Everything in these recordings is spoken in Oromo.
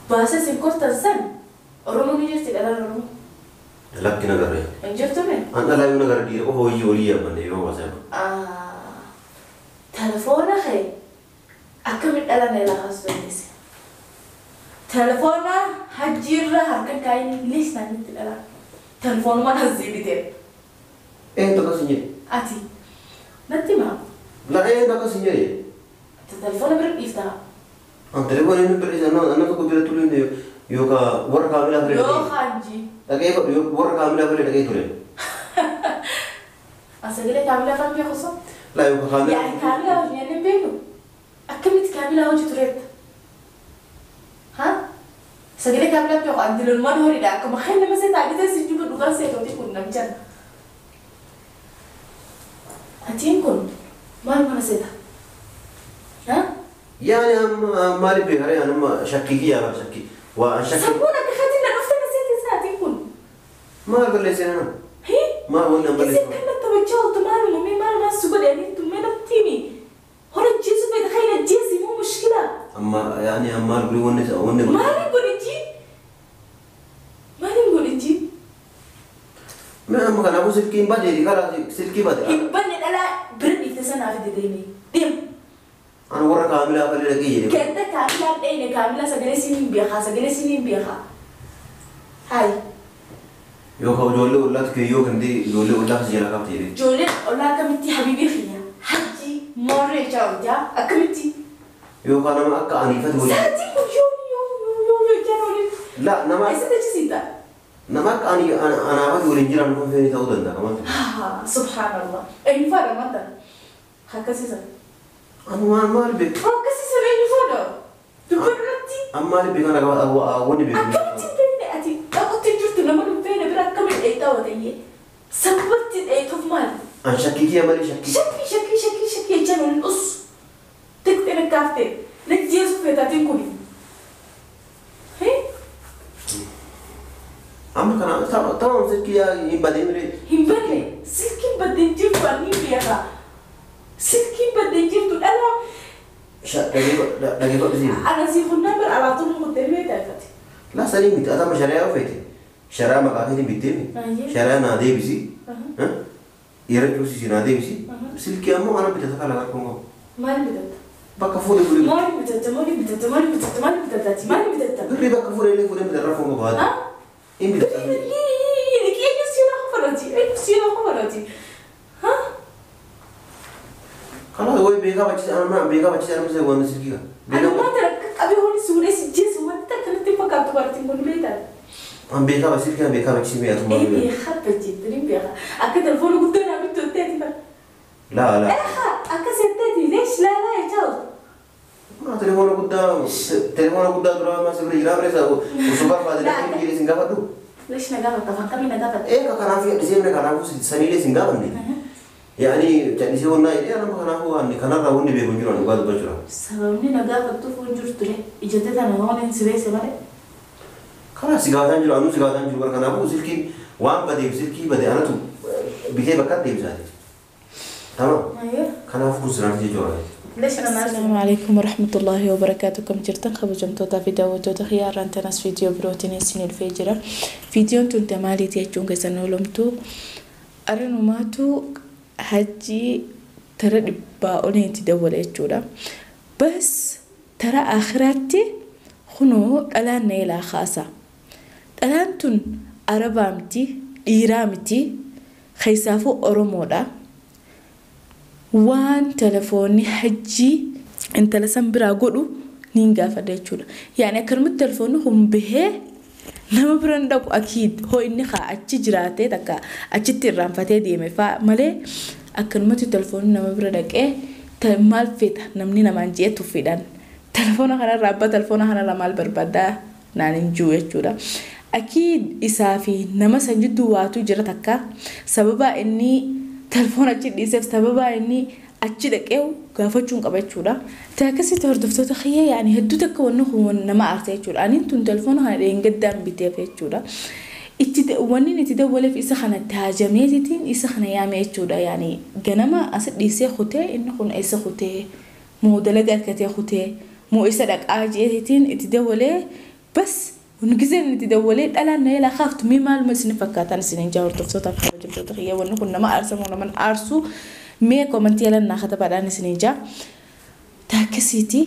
Baasee sin kortan san Oromoon ni jirti dhalaan Oromoo. Lakki nagarree. Hin jirtu mee? An dhalaa yoo nagarra dhiira qofa hojii olii yaammanne yeroo baasaa. Telefoona kee akkamitti dhala na ilaa kaasuu dandeesse? Telefoona hajjiirra harka kaayini lees naannitti dhala. Telefoonuma asii bitee. Eenyu akkas hin jedhe? Ati natti himaa? La eenyu akkas hin jedhe? Ati telefoona bira dhiiftaa? An telefoona inni bira dhiisa anna tokko bira turuu yookaan warra kaamilaa ture. Yoo haanji. Dhaqee warra kaamilaa ture dhaqee ture. Sagalee kaamilaa afaan beeku osoo? La yookaan kaamilaa. Yaani kaamilaa hojii hin beeku? Akkamitti kaamilaa hojii tureetta? Ha? Sagalee kaamilaa beeku anti lolmaan horiidha akkuma kan nama seeta agisee si juba dhugaa seetooti kun namichan. Atiin kun maal mana seeta? Ha? Yaani amma maaliif beekaree anuma shakkii kiyyaa shakkii. Waa shakkii. Sammuun akka katiin na dhufte na seete isaa atiin kun. Maal balleessee nana? Hii? Maal wanni an Isin balleessu? kan natti taphachaa ooltu maaluma mee maaluma si godhe ani tummee natti himi. Hora ajjeesuu fedha kan ajjeesi moo mushkila? Amma yaani amma maal godhi wanni wanni godhi. Maaliin godhe jii? Maaliin godhe jii? Mee amma kanaafuu silkiin badee karaa silkii bade. Hin banne dhalaa bira dhiifte sanaaf fide deemi. Deem. An warra kaamilaa fallee dhaqee jedhe. Ganda kaamilaa dheene kaamilaa sagalee siin hin beekaa sagalee siin hin beekaa. Hayi. Yookaan ijoollee ollaatti keeyyoo kan ta'e ijoollee ollaa kas jalaa qabte jedhe. Ijoolleen ollaa akkamitti habiibii kiyya hajji moorree jaawutaa akkamitti. Yookaan nama akka aniifatu waliin. Sa'aatiin kun yoo yoo yoo yoo yoo jaan waliin. La nama Eessatti achisiita? nama akka ani anaafatu waliin jiran kun feeni ta'uu danda'a kamaan. Subhaanallah. Eenyu faadha manta? Akkasiisa. Anu maal maal beeku? Akkasiisa eenyu faadha? Dubbadhutti. An maal beekan akka wanni beeku? Akkamitti hin beekne ati dhaqutti jirtu nama hin beekne bira akkamitti dheeytaa watayyee? Sababatti dheeytuuf maali? An shakkii kiyya malee shakkii. Shakkii shakkii shakkii shakkii jechaan waliin us. Tiktee na kaaftee na jeesu feetaatiin kuni. Amma kana tamam silkii hin badee mire. Hin banne silkiin baddeen jirtu ani hin beekaa. Silkiin baddeen jirtu dhala. Dhageeffadhu siin. Ana si funnaan bara alaatuun muttee meetaa ifate. La sanii miti atama shari'aa feete. Shari'aa maqaa keetiin bittee mi? Shari'aa naa deebisi. Yeroo cuusisi naa deebisi. Silkii ammoo ana bitata kala rakkoon qabu. Maal bitatta? Bakka fuudhee fuudhee. Maal bitatta? Maal bitatta? Maal bitatta? Maal bitatta? Maal bitatta? Birrii bakka fuudhee illee fuudhee bitata rakkoon qabu haati. Hin bitata. Eenyu si yeroo kofalati? Eenyu si yeroo kofalati? Kanaaf wayi beekaa bachisa anuma beekaa bachisa anuma seewwan silkii kan. Ani maata qabee holi suuree si jeesu wanti akkanatti fakkaattu bartiin kun beektaa? An beekaa silkii an beekaa bachisa mi'a tummaa. Ee beekaa bacheetti ni beekaa. Akka telefoona guddaa naa bittu ta'eeti bara. La la. Akka seetteeti leesh laa laa jechaa Ma telefoona guddaa telefoona guddaa duraa maa sirrii jiraa bareessa osoo barbaade lakkee jedhee sin gaafadhu. Leesh na gaafata fakkamii na gaafata. Ee kanaaf dhisee mire kanaafuu saniilee sin gaafanne. Yaani callisee wannaa jedhee anama kanaafuu waan kanarraa wanni beeku hin jiru dhugaa dubbachuudha. Sababni na gaafattuuf hin jiru ture ijjatee tana waan hin sireesse malee. Karaa si gaafataan jiru anuu si gaafataan jiru bara kanaafuu silkiin waan badeef silkii bade anatu bitee bakka deebisaati. Tamam. Kanaafuu kun siraan jechuudha. السلام عليكم ورحمة الله وبركاته. كم جرتن خبجمتوتا في داوتوتا خيار أنت ناس فيديو بروتين سين الفجرة فيديو انتو تمالي تيجون كسنولمتو أرنوماتو هجي ترى باولين تدول إجورا بس ترى آخرتي خنو الآن نيلا خاصة الآن تن أربامتي إيرامتي خيسافو أرومودا waan telefoonni hajji intala san biraa godhu niin gaafadha jechuudha. Yaani akkanumatti telefoonni kun bahee nama biraan dhaqu akiid hoo inni haa achi jiraatee takka achitti irraanfatee deeme faa malee akkanumatti telefoonni nama bira dhaqee maal feeta namni namaan je'e tuffiidhaan telefoona kanarraa abbaa telefoona kanarraa maal barbaadaa naan hin jiru jechuudha. Akiid isaa fi nama san jidduu waatu jira takka sababa inni telefoon achi dhiiseef sababa inni achi dhaqee gaafachuun qaba jechuudha. Akkasitti hordoftoota kiyya yaani hedduu takka wanni kun nama aarsa jechuudha. Ani tun telefoona kana dheengaddaan biteef jechuudha. Itti wanni itti dawwaleef isa kana taajameetitiin isa kana yaame jechuudha. Yaani ganama as dhiisee kutee inni kun isa kutee moo dalaga harkatee kutee moo isa dhaqaa jeetitiin itti dawwalee Bas ونجزين نتدولي dhalaan na yalaa kaaftu mee maaluma isin fakkaatan isin jaa hordoftootaaf kabajamtoota kiyya wanni kun nama aarsamu nama aarsu mee komantii yalan naa katabaadhaan isin jaa taakasiiti.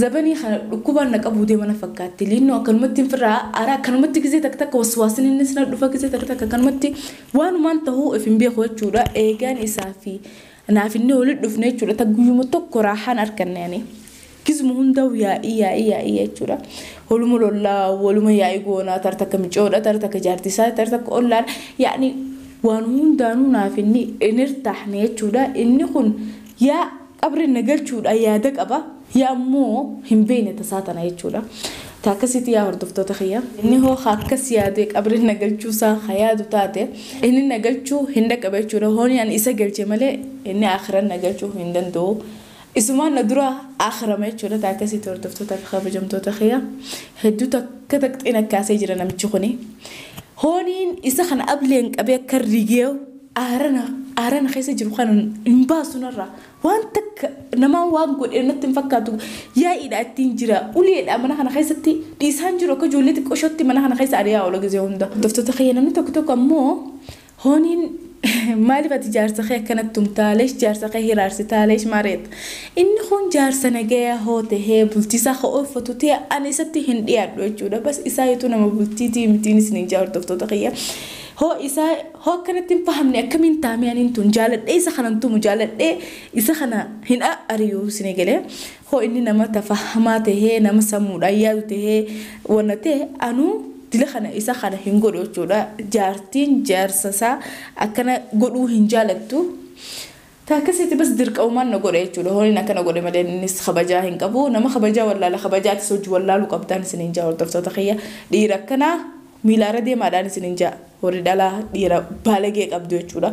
Zabanii kana dhukkubaan na qabuu deema na fakkaatti. Linnoo akkanumatti firraa ara akkanumatti gisee takka takka waswaasni inni sana dhufa gisee takka takka akkanumatti waanumaan tahuu if hin beeku jechuudha. Eegaan isaa fi naaf inni walitti dhufne jechuudha. Guyyuma tokko raaxaan arganne ani. Gisuma hundaa'u yaa'ii yaa'ii yaa'ii jechuudha. Waluma lollaa waluma yaa'ii goonaa tara takka micoodha tara takka jaartisaa tara takka ollaan yaa'ni waan hundaanuu naaf inni hin irtaaxne jechuudha. Inni kun yaa qabri na galchuudha yaada qaba. Yaa ammoo hin beekne tasaa tana jechuudha. Taakasitti yaa hordoftoota kiyya. Inni hoo akkas yaadee qabri na galchuusaa haa yaadu taate inni na galchuu hin dhaqqabe jechuudha. Hooni ani isa galche malee inni akhiran na galchuu hin danda'u. Isumaan na dura akhirama jechuudha. Taakasitti hordoftoota fi kabajamtoota kiyya. Hedduu takka taqxiin akkaasee jira namichi kuni. Hooniin isa kana ableen qabee akka rigee aarana keessa jiru kana hin baasu narraa. Waan takka namaan waan godhe natti hin fakkaatu yaa'iidha ittiin jira uleedha mana kana keessatti dhiisaan jiru akka ijoollee xiqqooshootti mana kana keessa ari'aa oola gisee hunda. Hordoftoota kiyya namni tokko tokko ammoo hooniin maaliif ati jaarsa kee akkanatti tumtaa leesh jaarsa kee hiraarsitaa leesh maareet. Inni kun jaarsa nagayaa hoo tahee bultiisaa haa oolfatu ta'e ani isatti hin dhiyaadhu jechuudha. Bas isaa nama bultiitii mitiin isin jaa hordoftoota kiyya. Hoo isaa hoo akkanatti hin fahamne akkamiin taamee aniin tun jaaladhee isa kanan tumu jaaladhee isa kana hin ari'u isin galee hoo inni nama tafahamaa tahee nama sammuudhaan yaadu tahee wanna ta'e anuu dila kana isa kana hin godhu jechuudha. Jaartiin jaarsa isaa akkana godhuu hin jaalattu. Taakasitti bas dirqamumaan na godhe jechuudha. Hooniin akkana godhe malee innis kabajaa hin qabu. Nama kabajaa wallaala kabajaatis hojii wallaaluu qabdaan isin hin jaa hordoftoota kiyya. Dhiira akkanaa miilaarra deemaadhaan isin hin jaa. Warri dhalaa dhiira baalagee qabdu jechuudha.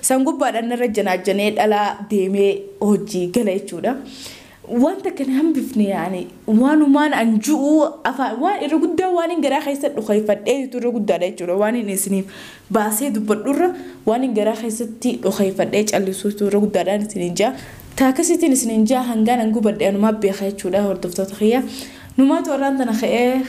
San gubbaadhaan narra janaajjanee dhalaa deemee hojii gala jechuudha. Wanta kana hambifne yaani waanumaan an ju'u afaan waan irra guddaa waan hin garaa keessa dhokeeffadhee irra guddaadha jechuudha. Waan hin isiniif baasee dubbadhurra waan hin garaa keessatti dhokeeffadhee callisuutu irra guddaadhaan isin hin jaa. Taakasitiin isin hin jaa hangaan an gubadhe anumaa beeka jechuudha hordoftoota kiyya. Numaatu warraan tana ka'ee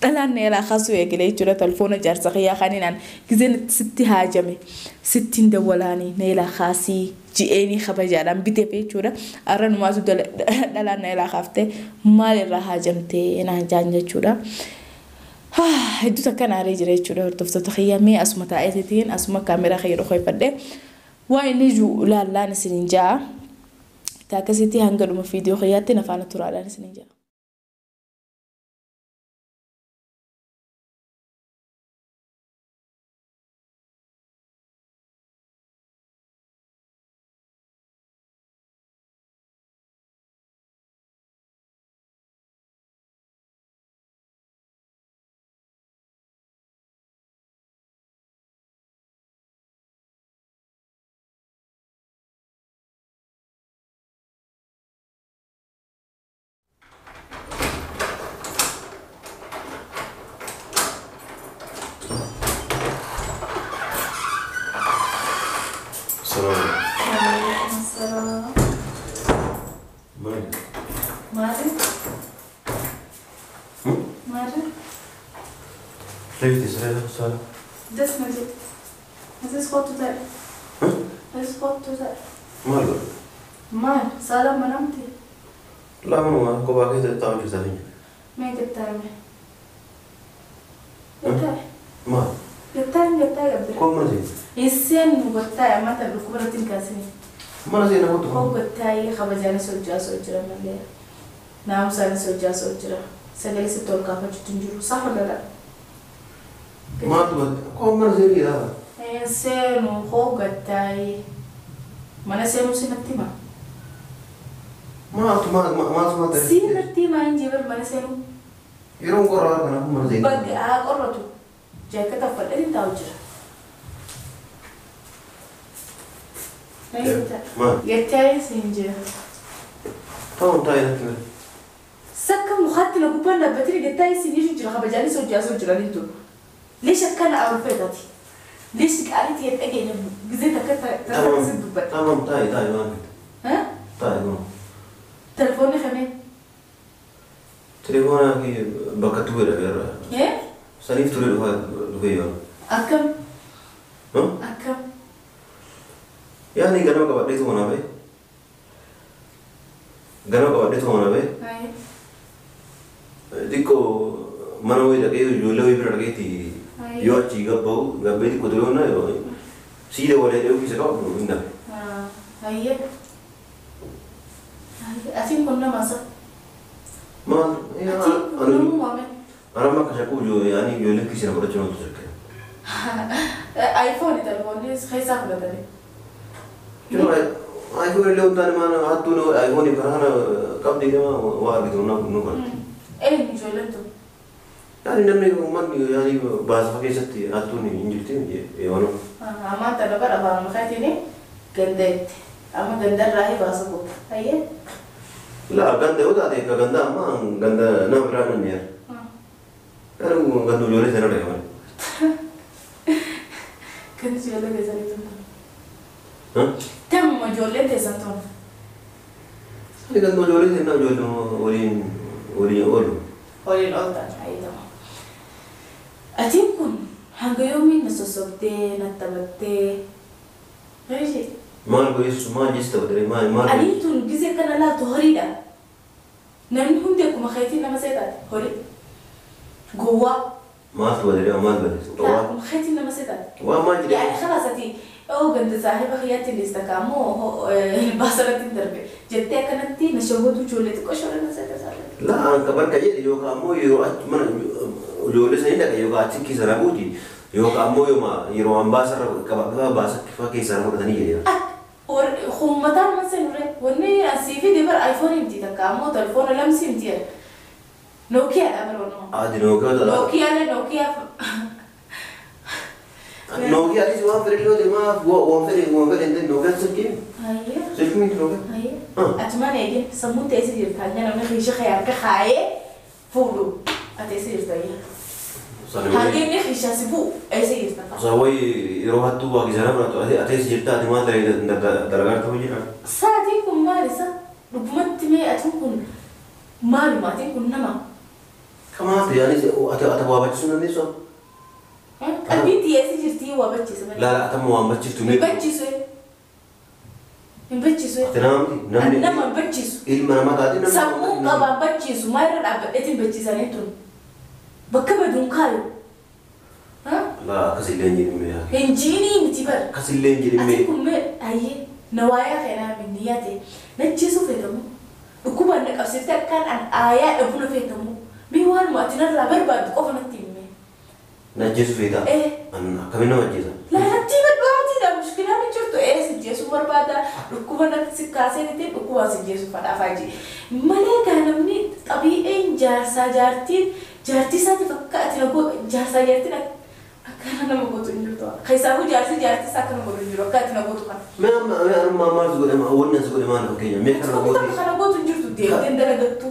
dhalaan na yalaa kaasuu eegale jechuudha. Telefoona jaarsa kiyyaa kaaniin gizeen sitti haajame sittiin dawwalaanii na yalaa kaasii ji'eenii kabajaadhaan biteef jechuudha. Har'a numaatu dhalaan na yalaa kaaftee maal irraa haajamtee naan jaan jechuudha. Hedduu takka aaree jira jechuudha hordoftoota kiyyaa. Mee asuma taa'eetiin asuma kaameraa kiyya dhokeeffadhee waa inni jiru laallaan isin hin ja'a. Taakasitti hanga dhuma viidiyoo kiyyaatti na faana turaadhaan isin hin ja'a. السلام. مالك؟ مالك؟ مالك؟ ليش تسألي سؤال؟ دس ما جيت. هذا سقط تاعي. هذا سقط تاعي. مالك؟ مال سالم ما نمتي. لا ما هو كوبا كده تعمل زين. ما قلت قلت ما قلت قلت كم مرة السن وقلت ما تبلغ مرة تنكاسني. مرة زين أقول هو قلت خبزاني سوجا سوجرا مليا. نعم ساني سوجا سوجرا. سجل ستول كافة تنجرو صح ولا لا؟ ما تبغى كم مرة زين كده. السن وخو قلت ما أنا سنو سنتي ما. ما ما ما ما سنتي ما إنجي بر ما أنا سنو. يرون قرار أنا مرة زين. بقى قررته. جاكتا فلأني تاوجر. ما. يتاي سنجي. طبعا تاي لك. سكر مخاطر لو كنا بتري جتاي سنجي جرا خبجاني سوجا سوجرا نيتو. ليش كان أعرفه ليش قالت يتأجي إنه جزيتك كده تمام تاي تاي ما ها؟ تاي ما تلفوني خمي. Telefoona bakka tuwe dha. Eh? Saniif ture dhufee yoo. Akkam? Akkam? Yaani ganama qabadheetu mana ba'e. Ganama qabadheetu mana ba'e. Xiqqoo mana wayii dhaqee ijoollee wayii bira dhaqeeti yoo achii gabba'u gabbee xiqqoo ture yoona siida walee dhee ofiisa qabu hin dhabe. Hayyee. Atiin kun nama sa? Maal? Atiin kun nama maame? Anamma akka shakkuu yaani ijoolleen kiisina fudhachuu namtu shakkee. iPhone telefoonni keessaa fudhatanii. iPhone illee wantaan maana hattuun iPhone karaa kana qabdee nama waa argitu nu godhatti. Eenyu ijoolleen tun? Yaani namni uummanni yaani baasafa keessatti hattuun hin jirti yeroo. Ammaan tana bara afaan makaatiin ganda itti. Amma gandarraa baasa goota. Hayyee? Laa ganda yoo taate ka ganda amma ganda nama biraa nan nyaara. Yaani ganda ijoollee sana dhaqee malee. Kan ijoollee keessanii tun. Tamma ijoolleen teessan tun. Ani ganda ijoollee seenaa ijoollee waliin oolu. Waliin ooltan hayyee. Atiin kun hanga yoomiin na sossobdee na taphattee. Maal goyeessu maal jees taphatee maal maal. Adiin tun gisee kana laatu horiidha. Namni hundi akkuma keetiin nama seetaati horii. Gowwaa. Maal taphatee maal badeessu? Akkuma keetiin nama seetaati. Waa maal jedhee? Yaani khalaas ati oo ganda saahiba kiyyaatti illee ammoo baasarratti hin darbe jettee akkanatti na shawwatu ijoollee xiqqoo shawwatu na seeta saahiba. Laa an kabar ka jedhe yookaan ammoo yeroo achi mana ijoollee sanii dhaqa yookaan achi keessa rabuuti yookaan ammoo yeroo an baasarra qaba baasa keessa fudhatanii jedhe. Uummataan man seenure wanni asii fi dabar iPhone miti takka ammoo telefoona lamsi miti jedha. Nokiyaadha bara wanuma. Adi Nokiyaa ta'a. Nokiyaalee Nokiyaa. Nokia is waan fedhe yoo ta'e maaf waan fedhe hin ta'e Nokiyaan silkii. Hayyee. Silkii miti Nokiyaa. Hayyee. Ati mana eegin sammuun teessee jirta hanga namni kiisha kee harka kaayee fuudhu ati eessa jirta ayyaa. Hanga inni kiishaa si bu'u eessa jirta? Sawai yeroo hattuu waa kiisana fudhatu ati eessa jirta ati maal dalagaa ta'uu jira. Sa'aatiin kun maal isa dhugumatti mee atiin kun maaluma atiin kun nama. Kamaatu yaani ati waa bachiisuu dandeessu? Qalbiin xiyyeessi jirti waa bachiisa malee. Laala ati amma waan bachiiftu mee? Hin bachiisu. Hin bachiisu. Ati nama miti namni. Nama hin bachiisu. Ilma namaa taate namni. Sammuu qabaan bachiisu maal irra dhaabbadheetiin bachiisanii tun. Bakka baduun kaayu. Laa akkasillee hin jedhin mee. Hin jiinii miti bara. Akkasillee hin jedhin mee. Ati kun mee ayyee na waayaa keenaa minniyaa ta'e nachiisuu feetamu. Dhukkubaan na qabsiiftee akkaan an aayaa dhabuu na feetamu. Mee waanuma ati narraa barbaaddu qofa natti himi. Najjeesuu feetaa? Akkamiin nama ajjeesa? Laalatti badhaatiidha mushkilaan hin jirtu. Si jeesuu barbaada dhukkuba natti si kaasee niti dhukkubaan si jeesuu fadhaafaa jee. Malee gaa namni xabii'een jaarsaa jaartiin jaartii isaatiif akka ati jaarsaa jaartiin akkana nama gootu hin jirtu. Keessaafuu jaarsi jaartii isaa akkana godhu hin jiru akka ati na gootu kana. Mee amma mee anummaa maal si godhe wanni as godhe maal fakkeenya mee kana goote. Kana gootu hin jirtu deemtee dalagattu.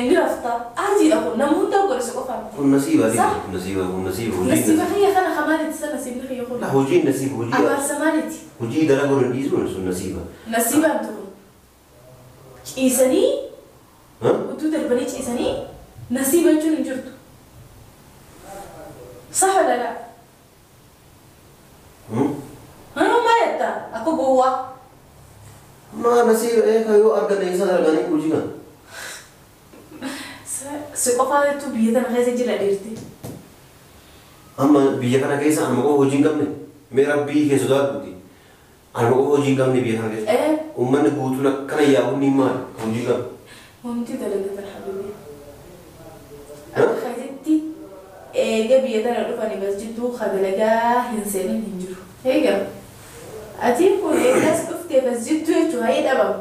Ni rafta ajiidha kun nama hunda godhe si qofa miti. Kun nasiiba nasiiba kun nasiiba hojii. Nasiiba kiyya kana kamaalitti isa nasiibni kiyya kun. Hojiin nasiiba hojii. Abaarsa maaliiti? Hojii dalaguu hin dhiisuun sun nasiiba. Nasiiba miti kun. Ciisanii utuu darbanii ciisanii nasiiba jechuun hin jirtu. صح ولا لا؟ أنا ما يتا أكو جوا. ما نسيب إيه كيو أرجع إنسان أرجعني كوجينا. سقفة تو بيجي تنا خيسة جل أديرتي. أما بيجي كنا كيسة أنا مكو هوجين كم نه. मेरा बी के सुधार होती. أنا مكو هوجين كم نه بيجي كنا كيسة. إيه. أمّن قوتنا كنا يا أمي ما هوجين كم. ممتي دلنا حبيبي. أنا خيستي eega biyya tana dhufanii bas jidduu dalagaa hin seenin hin jiru. Eega atiin kun eegas dhuftee bas jidduu jechuun hayii dhabama.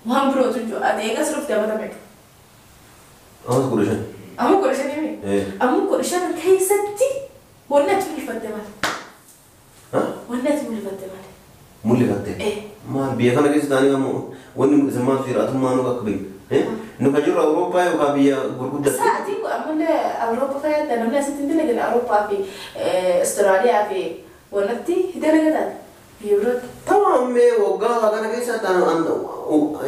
Waan birootu hin jiru. Ati eegas dhuftee amma meeqa? Ammas 15. Amma 15 himi? Amma 15 keessatti wanni ati mul'ifatte maali? Wanni ati mul'ifatte maali? Mul'ifatte? Maal biyya kana keessa taa'anii ammoo wanni mul'isan maaltu jira atummaa nu akka beektu. Nu kan jirru Awurooppaa yookaan biyya gurguddaa. Sa'aatiin kun ammallee Awurooppaa fayyada namni asitti hin dalagan Awurooppaa fi Austraaliyaa fi wanatti dalaga taate biyya birootti. Tamam mee waggaa kana keessa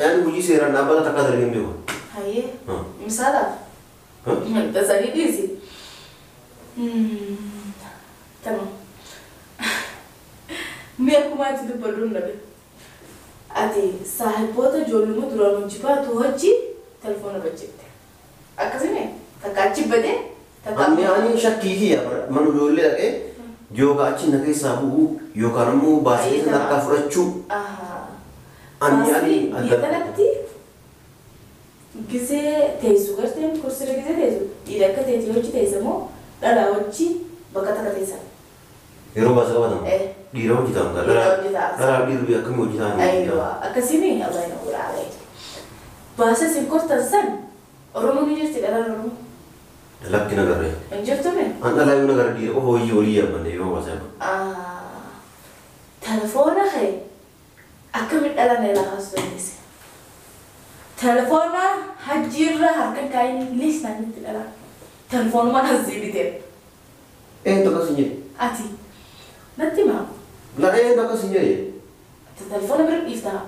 yaani hojii seeraan dhaabbata takka dalagee hin beeku. Hayyee. Misaalaaf. Tasanii dhiisi. Tamam. Mee akkuma ati dubbadhu hin dhabe. Ati saahiboota ijoollummaa duraan hojii baatu hojii telefoona bajjette. Akkasuma takka achi badee takka. Ani shakkii kiyya mana ijoollee dhaqee yookaan achi na keessaa bu'uu yookaan immoo baasii sana harkaa fudhachuu. Ani biyya kanatti gisee teessu garteen kursiirra gisee teessu dhiira akka teetii hojii teessa moo dhalaa hojii bakka takka teessan. Yeroo baasa qabatan? Dhiira hojii ta'an kan dhalaa dhiirri akkamii hojii ta'an? Ayyoo akkasii Allah na wuraale. Baasa isin kortan san Oromoo ni jirti dhalaan Oromoo. Lakki nagarree. Hin jirtu mee? An dhalaa yoo nagarre dhiira qofa hojii olii yaabbanne yeroo baasa yaabbanne. Telefoona kee akkamitti dhalaan irraa kaasuu dandeesse? Telefoona hajjiirra harka kaayin lees naannitti dhalaan. Telefoonuma asii bitee. Eenyu akkas hin jedhe? Ati natti himaa? La eenyu akkas hin jedhe? Telefoona bira dhiiftaa?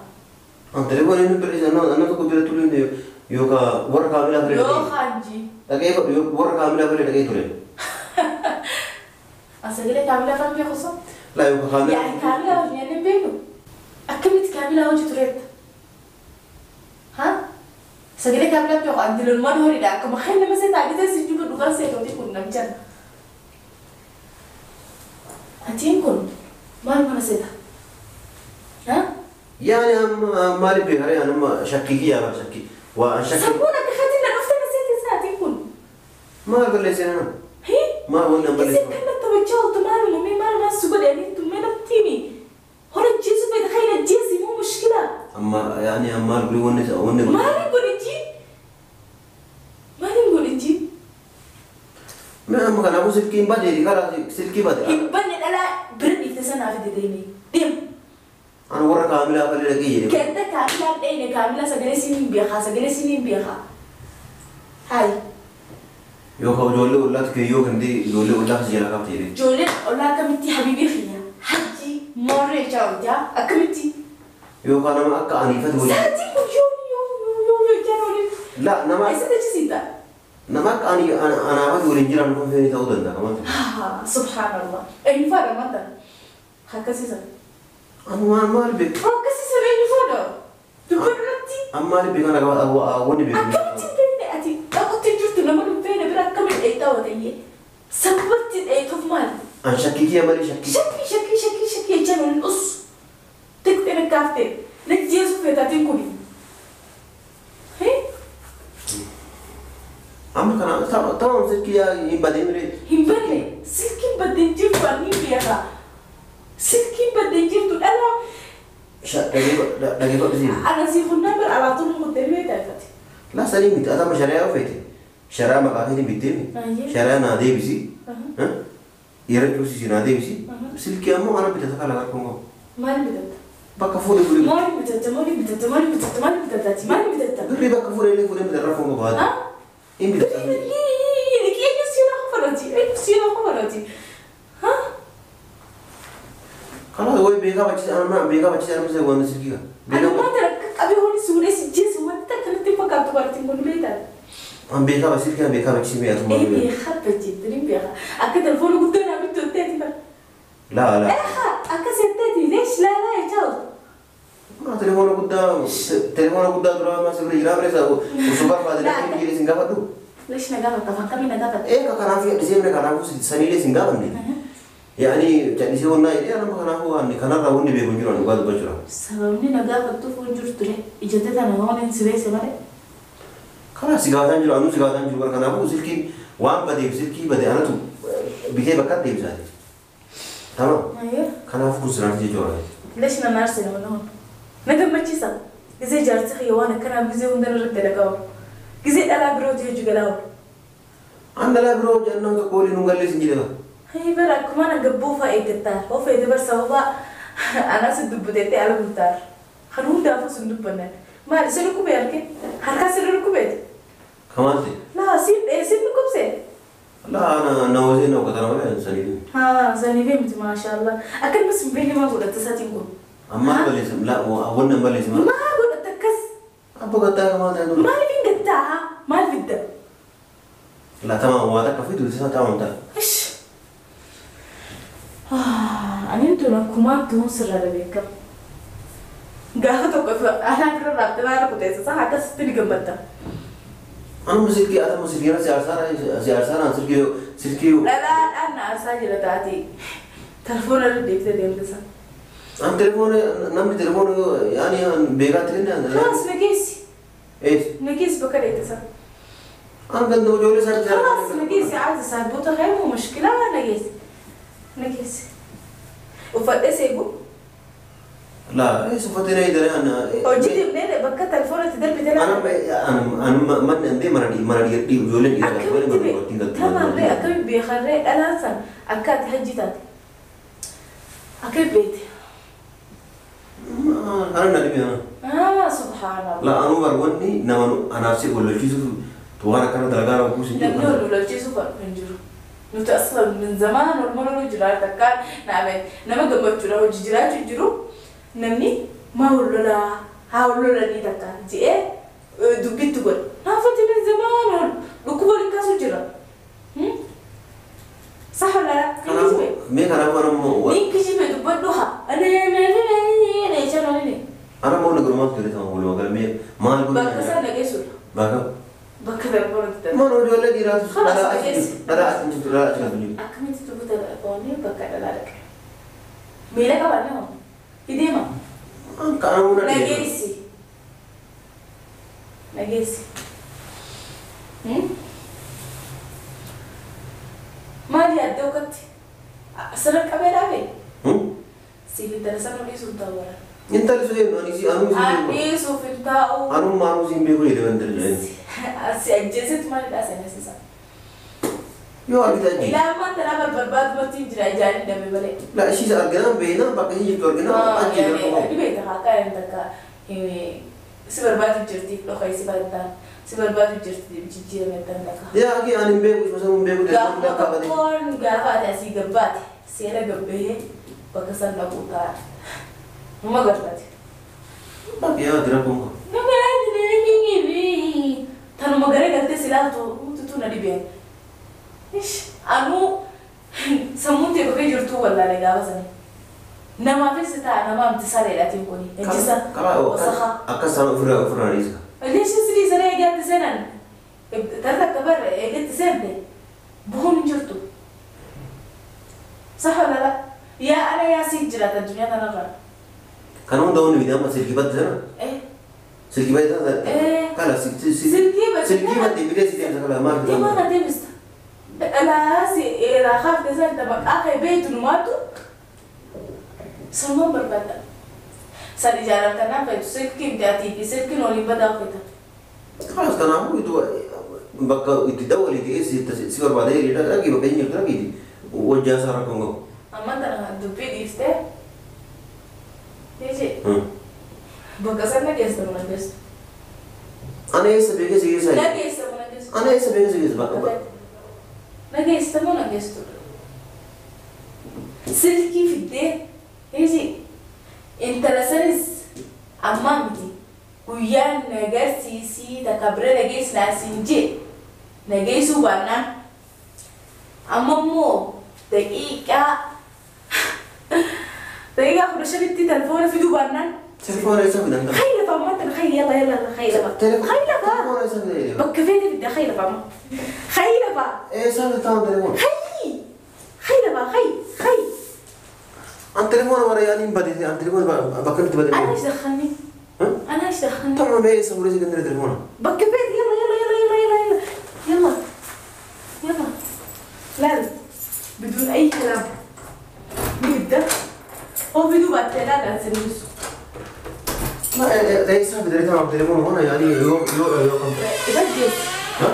An telefoona inni bira dhiisa nama tokko bira turuu yookaan warra kaamilaa bira dhaqee. Yoo hajji. Dhaqee warra kaamilaa bira dhaqee ture. Sagalee kaamilaa afaan beeku osoo? La yookaan kaamilaa. Yaani kaamilaa hojii nyaanni hin beeknu? Akkamitti kaamilaa hojii tureetta? Haa? Sagalee kaamilaa beeku andiloolmaan horiidha akkuma kan nama seetaa gisee si juba dhugaan seetootii kun namichan. Atiin kun maal mana seeta? Haa? Yaani amma maaliif beekaree amma shakkii kiyyaa shakkii. Waa shakkii. Sammuun akka hatiin na dhufte na seete isaa atiin kun. Maal balleessee nama? Maal wanni an balleessee? Isin kan natti taphachaa ooltu maaluma mee maaluma si godhe ani tummee natti himi. Hora jeesu fedha kan ajjeesi moo mushkila? Amma yaani amma guri wanni wanni. Maaliin godhe jii? Maaliin godhe jii? Mee amma kanaafuu silkiin badee karaa silkii badee. Hin banne dhalaa bira dhiifte sanaaf dedeemee. Deem. Ani warra kaamilaa fallee dhaqee jedhe. Ganda kaamilaa dheene kaamilaa sagalee siin beekaa sagalee siin beekaa. Hayi. Yookaan ijoollee ollaatti keeyyoo kan ta'e ijoollee ollaa kas jalaa qabte jedhe. Ijoolleen ollaa akkamitti habiibii xiyya hajji moorree chaawwataa akkamitti. Yookaan nama akka aniifatu waliin. Saatiin kun yoo yoo yoo yoo jaan waliin. La nama. Eessatti achi Nama akka anaafatu waliin jiran kun feeni ta'uu danda'a kamatu. Subhaanallah. Eenyu faadha maanta? Akkasiisa. Amma maal beeku? Akkasiisa eenyu faadha? Dubbarratti. Amma maal beeku kana wanni beeku. Akkamitti beekne ati dhaqutti jirtu nama dhufeene bira akkamitti dheeytaa watayye? Sababatti dheeytuuf maal? An shakkii kiyya malee shakkii. Shakkii shakkii shakkii shakkii jechaan waliin us. Tiktee na kaaftee na jeesu feetaatiin kuni. Amma kana tamam silkii hin badee miree. Hin badne silkiin baddee jirtu ani beekaa. Silkiin baddee jirtu dhala. Dhageeffadhu siin. Ana si funnaan bara alaatuun mukkutee beektaa ifate. La sanii miti atama shari'aa yoo feete shari'aa maqaa keetiin bittee mi shari'aa naa deebisi yeroo cuusisi naa deebisi silkii ammoo ana bitata kala harkuun qabu. Maal bitatta? Bakka fuudhee fuudhee. Maal bitatta maal bitatta maal bitatta maal bitatta maal bitatta? Birrii bakka fuudhee illee fuudhee bitata rakkoon qabu haati. Hin bitata. Eenyu siira qofaadhaati eenyu siira qofaadhaati. Kanaaf wayi beekaa bachiisa anuma beekaa bachiisa anuma waan silkii kan. Anuma tara qabee horii suuree si jeesu wanti akkanatti fakkaatu bartiin kun beektaa. An beekaa ba silkii beekaa bachiisa mi'a tummaa. Ee beekaa bachiisa ni beekaa akka telefoona guddaa naa bittu ta'eeti bara. Laa laa. Eegaa akka seetteeti leesh laa laa jechaa. Ma telefoona guddaa duraa maa sirrii jiraa bira osoo barbaade lakkee biyya sin gaafadhu. Leesh na gaafata akkamii na gaafata. Eegaa kanaaf dhiisee kanaafuu saniilee sin gaafanne. Yaani jallisee wannaa jedhee nama kanaafuu waan kanarraa wanni beeku hin jiru ani dhugaa dubbachuudha. Sababni na gaafattuuf hin jiru ture ijjatee tana waan hin sireesse malee. Karaa si gaafataan jiru anuu si gaafataan jiru kanaafuu silkiin waan badeef silkii bade anatu bitee bakka deebisaati. Tamam. Kanaafuu kun siraan jechuudha. Leesh na maarse nama nama. Na gammachiisa. Gisee jaarsi xiyya waan akkanaa gisee hunda irratti dalagaa oolu. Gisee dhalaa birootii hojii galaa oolu. An dhalaa biroo hojii annam tokko waliin hin galleessin jedhama. Hei bara akkuma na gabbuu fa'a eeggattaa. Of eegde bar sababa anas dubbateetti ala bultaar. Kan hundaafuu sun dubbannan. Maali si dhukkubee harkee? Harkaa si dhukkubeeti? Kamaatti? Laa si dhukkubsee? Laa ana na hojii na uffata nama saniif. Haa saniif miti maashaallah. Akkanumas hin beekne maa godhatta isaatiin kun? Amma balleessa laa wanni hin balleessa maal? Maa godhatta akkas? Abba gattaa kamaa ta'e dura. Maaliif hin Fiddaa maal fidda? La tamam waa takka fidu isa tamam ta'a. Ish. Ani tun akkumaan tuun sirra beekama. Gaafa tokko alaa bira raabte maal kuteessa isaa akkasitti ni gammadda. Anuma silkii atama silkii irra siyaasaan silkii silkii. Dhalaadhaan na aarsaa jira taate telefoona irra deebitee deemte isaa. An telefoona namni telefoona yaani beekaatti kenne. Khalas na geessi. Ees. Na geessi bakka deemte isaa. An ganda ijoollee isaa jira. خلاص نقيسي عادي ساربوطة غير مو مشكلة نقيسي نقيسي وفدي سيبو لا ايه صفتي نيدر انا وجيتي منين بكا تلفونك تدربي تلعب انا انا من عندي مرة دي وجولين الى تمام ري اكمل بيخري انا اصلا اكات هجيتات اكل بيتي انا ندمي انا سبحان الله لا انا بروني نما انا نفسي ولا شيء وانا كان دلغارا وكوسي namni wal lolchiisu hin jiru. Nuti asla min zamaan wal loluu jiraata akka naame nama gammachuudha hojii jiraachuu jiru namni maa wal lolaa haa wal lolanii takka je'ee dubbitti godha. Naafati min zamaan wal dhukkuba waliin kaasuu jira. صح ولا لا؟ mee kanaafuu ana immoo Ni kijibe dubbadhu haa. Ani ana immoo nagurumaaf ture ta'u walumaa gala mee maal godhu Bakka sana dhageessuudha. Bakka Bakka telefoonatti ta'e. Mana ijoollee dhiiraatu Khalas, dhalaa achi dhageessi. dhalaa achi jirtu dhalaa achi kan jiru. Akkamitti tufu telefoonii bakka dhalaa dhaqe? Miila qabaanne hoo? Ideema. An kaanuu na dhiyeessu. Dhageessi. Dhageessi. Maali yaaddee ukkatti? Asirra qabee dhaabee? Siif intala sana dhiisuuf ta'u bara. Intalli sun eenyu ani si anuu si An beeku. dhiisuuf hin taa'u. Anuu maanuu si hin beeku jedhee wanti jedhee. Si ajjeesetti maalidhaa seenessisa? Yoo argite ajjeesi. Ilaa ammaan tanaa barbaadumatti hin jira ijaan hin dhabe malee. La ishiis arginaan beeknaan bakka ishii jirtu arginaan ajjeesi rakkoo qabu. Dhibee ta'a akka hin takka si barbaadu jirti dhoka si barbaadu si barbaadu jirti jijjiirame tan takka. Yaa akii ani hin beeku isuma hin beeku Gaafa telefoonni akka badee. tokkoon gaafa ati asii gabbaate seera gabbee bakka san dhaquu ta'a. Numa gartaati. Bakka yaa ati rakkoon qabu. Tanuma garee galtee si ilaaltu tu na dhibeen. Ish anuu sammuun ta'e bakka jirtu wallaalee gaafa sani. Namaafis ta'a nama amti sareedhaatiin kuni. Ejjisa wasaha. Akka isaan ofirraa ofirraa dhiisa. Leeshi sidii saree eegatti seenan. Tarta akka barre eegatti seente bu'uun hin jirtu. Saha lala yaa ana yaa sii jiraata addunyaa kanarra. Kan hunda wanni miti amma silkii badde sana. Silkii badde sana. Kala Silkii badde. Silkii badde bitee si deemsa kala maal Deemaa na deebista. Dhalaasi irraa kaafte sana maqaa kee beektu numaatu sanumaan barbaadda. San ijaaran kanaaf feetu silkii miti atii fi silkiin waliin badaa feeta. Khalas kanaafuu iddoo bakka itti dawwalii si barbaadee hiriira dhaqii bakka inni jirtu dhaqiiti wajjaa isaa rakkoon qabu. Amma tana dubbii dhiiftee jechi bakka san dhageessa nu dhageessu. Ana eessa beekee si geessaa? Dhageessa nu dhageessu. Ana eessa beekee si geessa bakka Dhageessa moo dhageessu? Silkii fiddee jechi intala sanis ammaa miti guyyaan nagarsiisii takka bira dhageessinaa siin jee nageessuu baannaan amma immoo daqiiqaa 15tti telefoona fiduu baannaan Telefoona eessa fidan ta'a? خيلة فما خيلة يلا يلا خيلة خيلة Telefoona eessa fidan? bakka feete fidda خيلة فما خيلة فا Eessa fidan telefoona? خي خيلة فا خي خي An telefoona warra yaaniin badee an telefoona bakka itti badee. أنا إيش دخلني؟ أنا إيش دخلني؟ Tamam mee eessa fuudhee si kennite telefoona? bakka feete يلا يلا يلا يلا يلا يلا يلا يلا لا بدون أي كلام نبدأ هو بدون بعد لا لا سنوس La eessa fidanii tamam telefoona kana yaanii yoo yoo yoo بدي Ha?